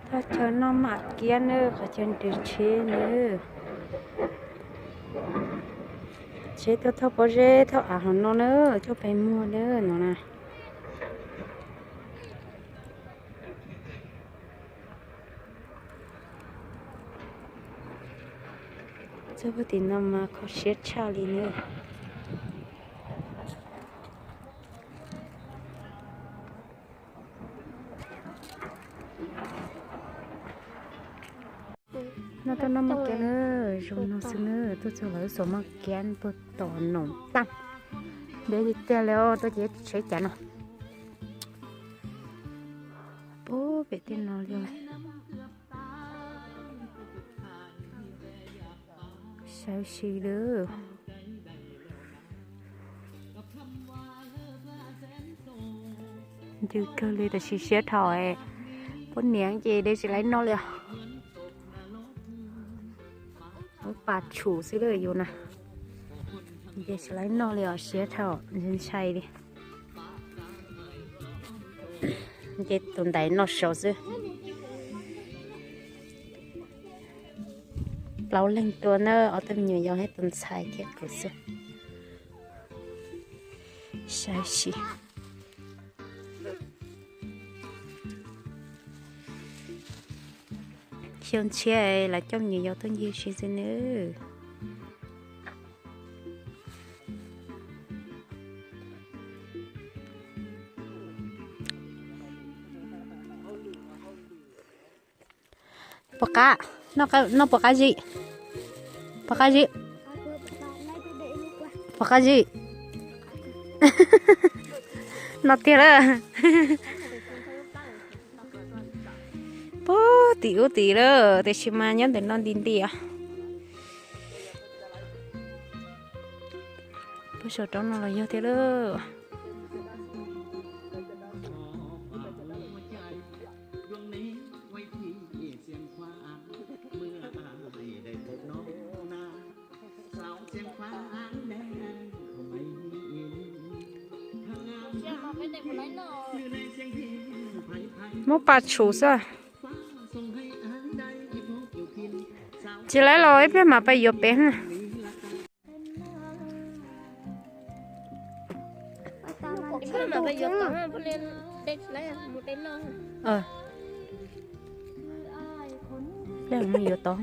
Thaj chaw no mam kiab na, qhov chaw nrws tsheb na. Tsheb tuaj thauj pob zeb thauj av hauv no na, tuaj pem muag na no na. Txog puag tim no mas kho siab tshaj li na. No tuaj noj maj kiab na, zoo no xwb na, tuaj txog lawv xuas maj kiab tuaj tom noom tag. Ntev tiag tiag li, tuaj ces tsheb cas no. Puag pem tej no li. Saib si lawm. Ntws kawg li, tab sis siab dhau. Poj niam ces de tsis laib noj li os. Muab pas tshum xwb lawm yus na. De tsis laib noj li os, siab dhau, ntshai ntshai li. Ces tus ntaiv noj saud xwb. Plaub leeg tuaj na, ob tug me nyuam yaus thiab tus ntxhais thiab kuv xwb. Saib si. Xyoo tshiab lawv coj me nyuam yaus tuaj ncig si xwb nawb. Puas qab? Noj puas qab zim? Puas qab zim? Puas qab zim? No tiag lawm. Puag tim ub tid lawm, tiam sis mas nyob ntawm no nti nti os. Puag saum roob no los yog thiab lawm. Muab pas tshum xwb. Tsis laib los ib pliag mam pais yuav pem na. Pliag mus yuav tod.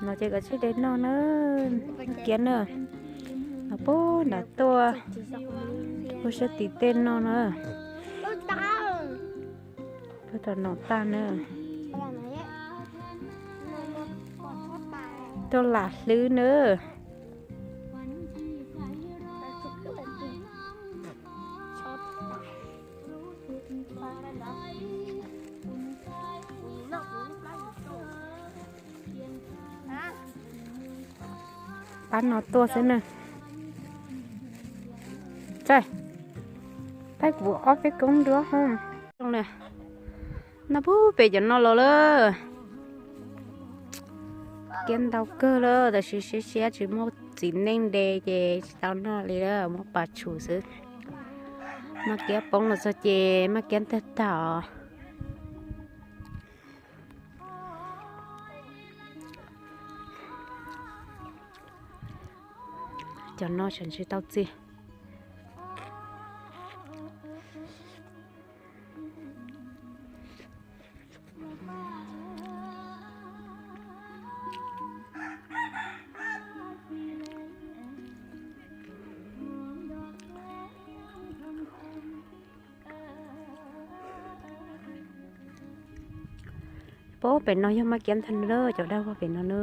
No ces kom tsib de noj na. Kiab na. Los puag nram tuaj, puag sab tim tej noj na. Puag tom no tag na. Tuaj lam hlwb na. Pab no tuaj xwb na. Tsaib, pab kuv ob peb koob nruab hov. Noj puag pem cov no los lawm. Kiab ntau kawg lawm, tab sis siab siab tsis muaj txiv neej de ces tsis tau noj li lawm, muab pas tshum xwb. Maj kiab poob los txog ces maj kiab tag tag os. Cov no tseem tsis tau txi. Puag pem no yog maj kiab ntag na, cov dawb vog pem no na.